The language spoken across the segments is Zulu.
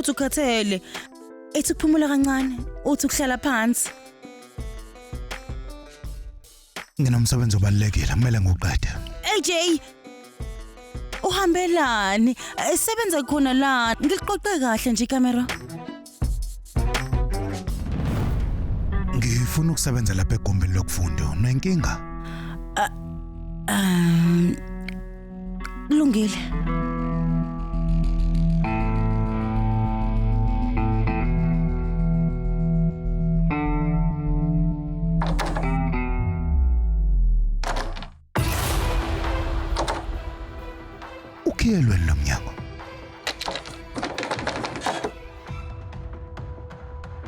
ukuthi ukhathele. Ethi ukuphumula kancane, uthi ukuhlala phansi. Nginomsebenzi obalulekile, kumele ngiwuqede. AJ Uhambelani? Sebenza khona la. Ngiliqoqe kahle nje ikamera. Ngifuna ukusebenza lapha egumbini lokufunda. Unenkinga? Kulungile. Ukhiyelweni lo mnyango.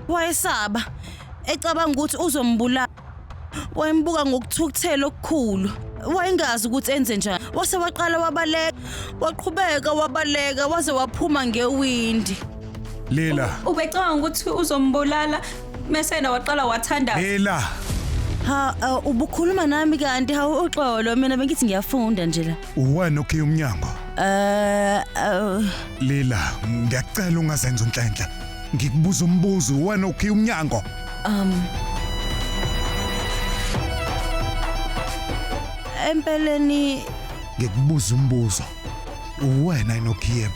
Wayesaba ecabanga ukuthi uzombulala. Wayembuka ngokuthukuthela okukhulu. Wayengazi ukuthi enze njani. Wase waqala wabaleka, waqhubeka wabaleka waze waphuma ngewindi. Lila. Ubecabanga ukuthi uzombulala mese yena waqala wathandaza. Lila. Ha, ubukhuluma nami kanti hawu uxolo mina bengithi ngiyafunda nje la. Uwena okhiye umnyango. Lila, ngiyacela ungazenza unhlenhle. Ngikubuza umbuzo, uwena okhiye umnyango. Empeleni Ngikubuza umbuzo. Uwena inokhiye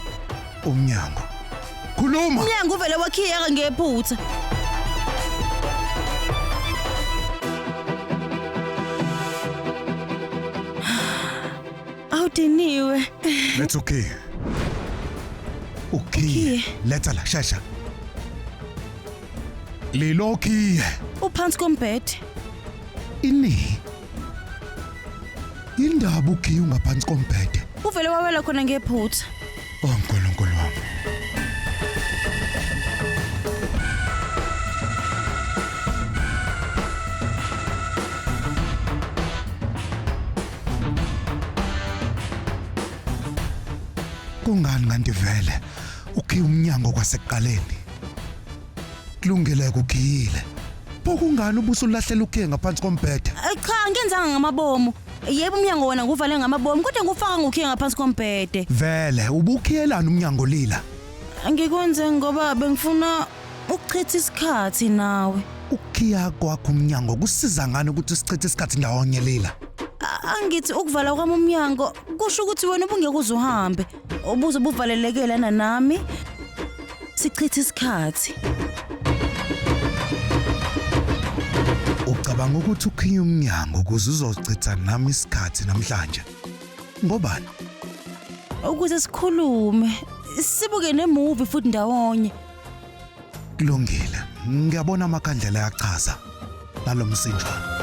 umnyango. Khuluma. Umnyango uvele wakhiyeka ngephutha. Awudiniwe. Let's okay. Ukhiye. Ukhiye. Letha la shesha. Lilo khiye. Uphansi kombhede. Ini. Indaba ukhiye ungaphansi kombhede. Uvele wawela khona ngephutha. Oh Nkulunkulu wami. Kungani kanti vele ukhiye umnyango kwasekuqaleni? Kulungile kukhiyile. Pho kungani ubusulahlela ukhiye ngaphansi kombhede? Cha, ngenzanga ngamabomu. Yebo umnyango wona nguvale ngamabomu kodwa ngufaka ngokhiye ngaphansi kombhede. Vele ubukhiyelana umnyango Lila. Ngikwenze ngoba bengifuna ukuchitha isikhathi nawe. Ukukhiya kwakho umnyango kusiza ngani ukuthi sichithe isikhathi ndawonye Lila? Angithi ukuvala kwami umnyango kusho ukuthi wena ubungeke uze uhambe. Ubuze buvaleleke lana nami. Sichithe isikhathi. Ucabanga ukuthi ukhiye umnyango ukuze uzochitha nami isikhathi namhlanje? Ngobani? Ukuze sikhulume, sibuke nemovie futhi ndawonye. Kulungile. Ngiyabona amakhandlela ayachaza nalomsinjwana.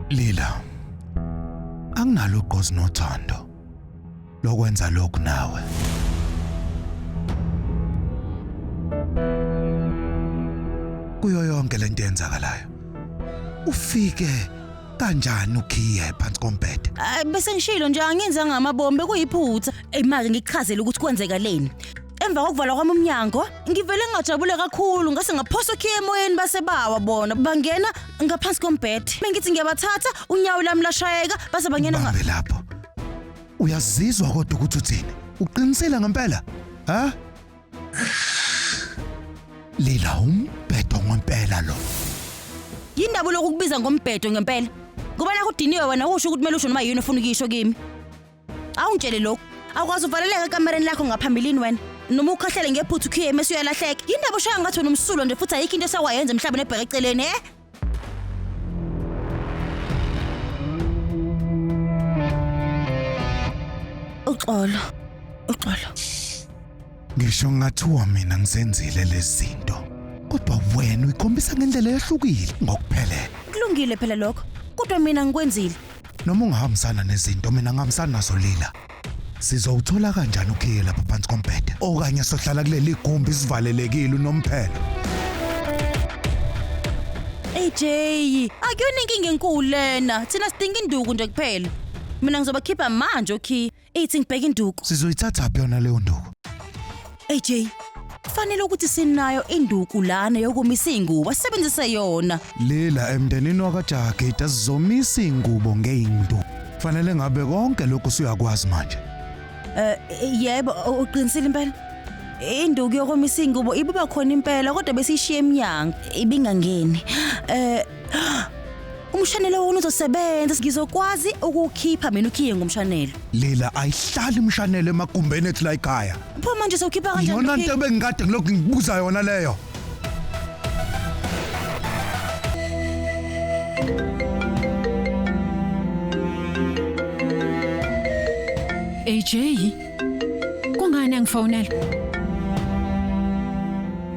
Lila. Anginalo ugqozi nothando lokwenza lokhu nawe. Kuyo yonke lento eyenzakalayo. Ufike kanjani ukhiye phansi kombhede? Bese ngishilo nje angenzanga ngamabombe kuyiphutha. Ey manje ngikuchazele ukuthi kwenzeka leni. Emva kokuvalwa kwami umnyango, ngivele ngajabule kakhulu ngase ngaphosa ukhiye emoyeni base bawa bona. Bangena ngaphansi kombhede. Bengithi ngiyabathatha, unyawo lami lashayeka base bangena Bambe lapho. Uyazizwa kodwa ukuthi uthini? Uqinisile ngempela? Ha? Lila umbhedo ngempela lo. Yindaba lokhu kubiza ngombhedo ngempela. Ngoba nakho udiniwe wena usho ukuthi kumele usho noma yini ofuna ukuyisho kimi. Awungitshele lokhu. Awukwazi uvaleleka ekamereni lakho ngaphambilini wena. Noma ukhahlele ngephutha ukhiye mase uyalahleka. Yindaba ushaya ngathi wena umsulo nje futhi ayikho into esakwayenza emhlabeni ebheke eceleni eh? Uxolo. Uxolo. Ngisho ngathiwa mina ngisenzile lezi zinto. Kodwa wena uyikhombisa ngendlela ehlukile ngokuphelele. Kulungile phela lokho. Kodwa mina ngikwenzile. Noma ungahambisana nezinto mina ngihambisana nazo Lila. Sizowuthola kanjani ukhiye lapha phansi kombhede? Okanye sohlala kuleli gumbi sivalelekile unomphelo. AJ, akuyona inkinga enkulu lena. Thina sidinga induku nje kuphela. Mina ngizobakhipha manje okhiye. Ithi ngibheke induku. Sizoyithatha phi yona leyo nduku? AJ, kufanele ukuthi sinayo induku lana yokumisa ingubo, sisebenzise yona. Lila emndenini wakaJagida sizomisa ingubo ngeindu. Fanele ngabe konke lokhu usuyakwazi manje. Yebo, uqinisile impela. Induku yokomisa ingubo ibiba khona impela kodwa besishiye eminyango, ibingangeni. Umshanelo wona uzosebenza, ngizokwazi ukukhipha mina ukhiye ngomshanelo. Lila, ayihlali imshanelo emagumbeni ethu la ekhaya. Pho manje sewukhipha kanjani? Yona nto ebengikade ngilokhu ngikubuza yona leyo. AJ, kungani angifonela?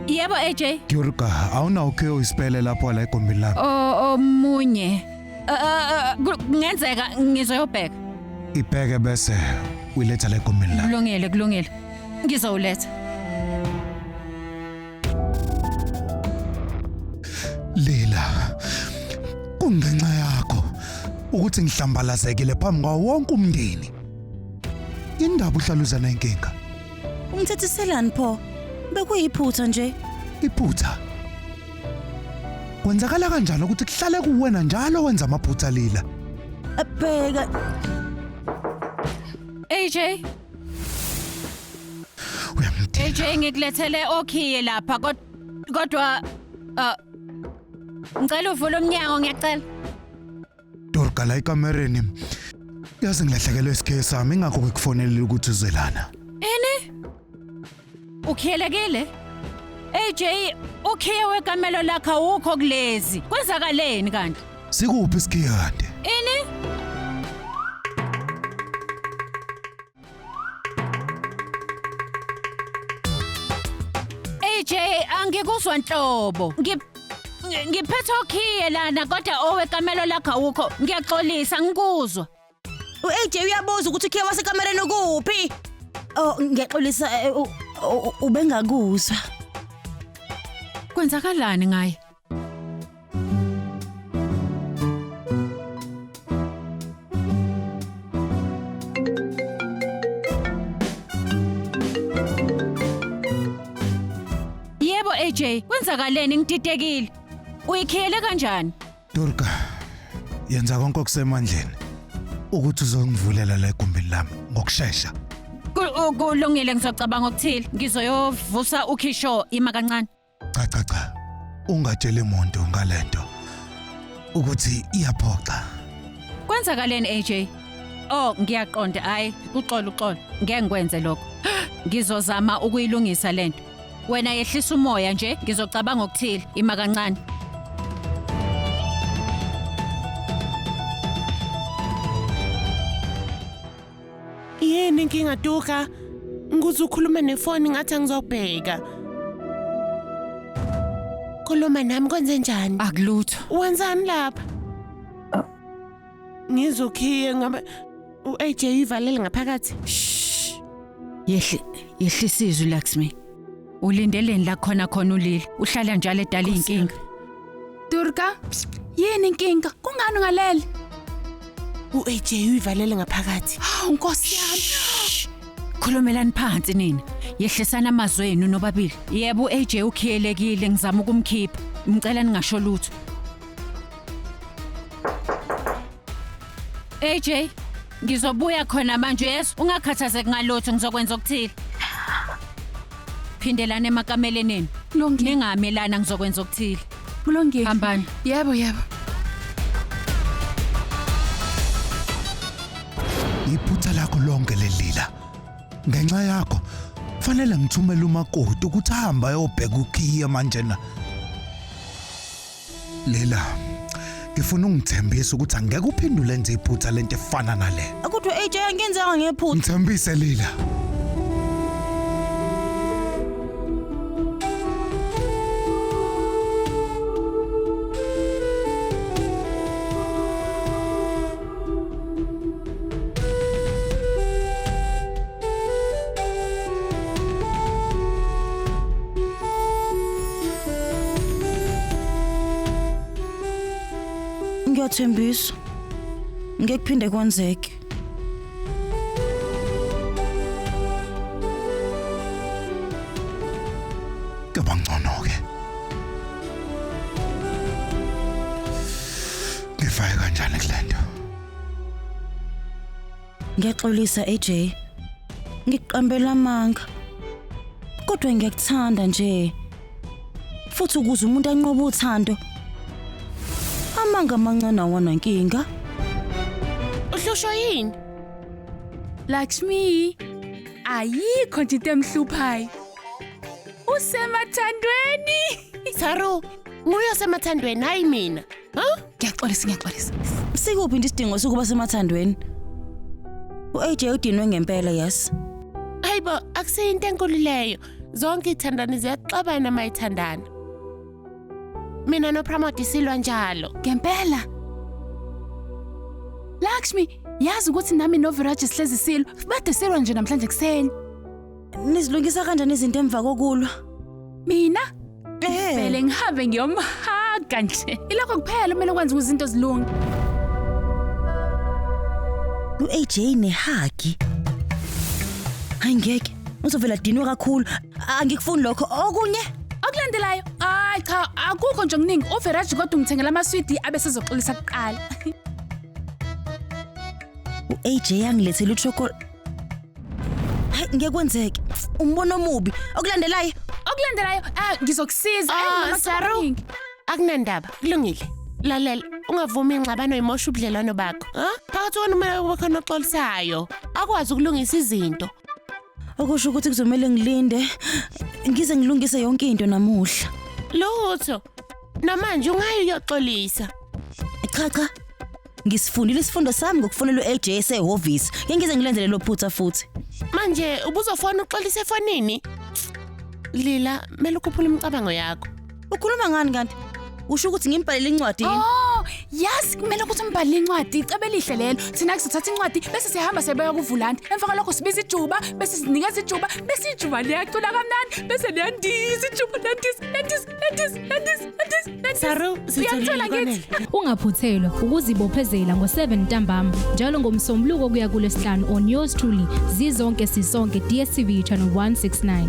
Yebo AJ. Durga, awunawo ukhiye uyisipele lapho la egumbini lami? Omunye. Kungenzeka ngizoyobheka. Ibheke bese uyiletha la egumbini lami. Kulungile, kulungile. Ngizowuletha. Lila, kungenxa yakho ukuthi ngihlambalazekile phambi kwawo wonke umndeni. Indaba uhlaluza nenkinga. Ungithethiselani pho? Bekuyiphutha nje. Iphutha? Kwenzakala kanjani ukuthi kuhlale kuwena njalo wenza amaphutha Lila? Bheka. AJ. Uyamdina. AJ, ngikulethele okhiye lapha kodwa ngicela uvule umnyango, ngiyacela. Durga, la ekamereni. Yazi ngilahlekelwe isikhiye sami, ingakho ngikufonelile ukuthi uzelana. Ini? Ukhiyelekile? AJ, ukhiye wekamelo lakho awukho kulezi. Kwenzakaleni kanti? Sikuphi isikhiye kanti? Ini? AJ, angikuzwa nhlobo. Ngiphethe okhiye lana kodwa owekamelo lakho awukho. Ngiyaxolisa, ngikuzwa. U-AJ uyabuza ukuthi ukhiye wasekamereni ukuphi? Oh, ngiyaxolisa, ubengakuzwa. Kwenzakalani ngaye? Yebo AJ, kwenzakaleni? Ngididekile. Uyikhiyele kanjani? Durga, yenza konke okusemandleni ukuthi uzongivulela la egumbini lami ngokushesha. Kulungile, ngizocabanga okuthile. Ngizoyovusa ukhisho ima kancane. Cha cha cha. Ungatsheli umuntu ngalento ukuthi iyaphoxa. Kwenzakaleni AJ? Oh, ngiyaqonda. Hayi, uxolo uxolo. Ngeke ngikwenze lokho. Ngizozama ukuyilungisa lento. Wena yehlisa umoya nje, ngizocabanga okuthile. Ima kancane. Yini inkinga Durga? Ngikuze ukhulume nefoni ngathi angizobheka. Khuluma nami, kwenze njani? Akulutho. Wenzani lapha? Ngizokhiye ngabe u-AJ uyivalele ngaphakathi. Shh. Yehlisa izwi Lakshmi. Ulindeleni la khona khona ulile. Uhlala njalo edala inkinga. Durga, yini inkinga? Kungani ungalele? U-AJ uyivalele ngaphakathi. Hawu Nkosi yami. Khulumelani phansi nina. Yehlisana amazwi enu nobabili. Yebo u-AJ ukhiyelekile, ngizama ukumkhipha. Ngicela ningasho lutho. AJ, ngizobuya khona manje, yes, ungakhathazeki ngalutho, ngizokwenza okuthile. Phindelana emakameleni enu. Kulungile. Ningamelana, ngizokwenza okuthile. Kulungile. Hambani. Yebo, yebo. Iphutha lakho lonke lelila. Ngenxa yakho fanele ngithumele umakoti ukuthi ahambe ayobheka ukhiye manje na. Lila, ngifuna ungithembise ukuthi angeke uphendule enze iphutha lento efana nale. Kodwa AJ, angenzanga ngephutha. Ngithembise Lila. Ngiyathembisa. Ngeke kuphinde kwenzeke. Kuba ngcono ke. Ngifake kanjani kulento? Ngiyaxolisa AJ. Ngiqambela amanga. Kodwa ngiyakuthanda nje. Futhi ukuze umuntu anqobe uthando, amanga amancane awanankinga. Uhlushwa yini? Lakshmi, ayikho nje into emhluphayo. Usemathandweni. Saru, nguye osemathandweni hayi mina. Ha? Ngiyaxolisa, ngiyaxolisa. Sikuphi nje isidingo sokuba semathandweni? U-AJ udinwe ngempela, yes. Hayibo, akusiyinto enkulu leyo. Zonke ithandani ziyaxabana mayithandana. Mina noPramod silwa njalo. Ngempela. Lakshmi, yazi ukuthi nami noViraj sihlezi silwa. Bade silwa nje namhlanje kuseni. Nizilungisa kanjani izinto emva kokulwa? Mina Eh. vele ngihambe ngiyomhaga nje. Ilokho kuphela kumele ukwenza ukuze izinto zilunge. U-AJ nehagi. Hayi ngeke, uzovela dinwe kakhulu. Angikufuni lokho. Okunye Okulandelayo, hayi cha, akukho nje okuningi. uViraj kodwa ungithengela amaswidi abe sezoxolisa kuqala. U-AJ angilethele uchocolate. Hayi ngeke kwenzeke. Umbono omubi. Okulandelayo Okulandelayo, ah ngizokusiza. Ah, Eh, Saru. Akunandaba, kulungile. Lalela, ungavumi ingxabano imosha ubudlelwano bakho. Ha? Phakathi kwenu kumele kube khona oxolisayo. Akwazi ukulungisa izinto. Okusho ukuthi kuzomela ngilinde ngize ngilungise yonke into namuhla. Lutho. Namanje ungayi uyoxolisa. Cha cha. Ngisifundile isifundo sami ngokufonela u-AJ esehhovisi. Ngeke ngize ngilenzele lo phutha futhi. Manje ubuzofona uxolise efonini? Lila, kumele ukhuphule imicabango yakho. Ukhuluma ngani kanti? Usho ukuthi ngimbhalele incwadi yini? Oh, yazi kumele ukuthi umbhalele incwadi, icebo elihle lelo. Thina sizothatha incwadi bese siyahamba siyabeka kuvulandi. Emva kwalokho sibiza ijuba, bese sinikeza ijuba, bese ijuba liyacula kamnandi, bese liyandiza ijuba liyandiza, liyandiza, liyandiza, liyandiza, liyandiza, liyandiza. Saru, Uyangithola sitholile ngithi? kwanele. Ungaphuthelwa ukuzibophezela ngo7 ntambama njalo ngomsombuluko kuya kulesihlanu on yours truly zizonke sisonke DStv channel 169.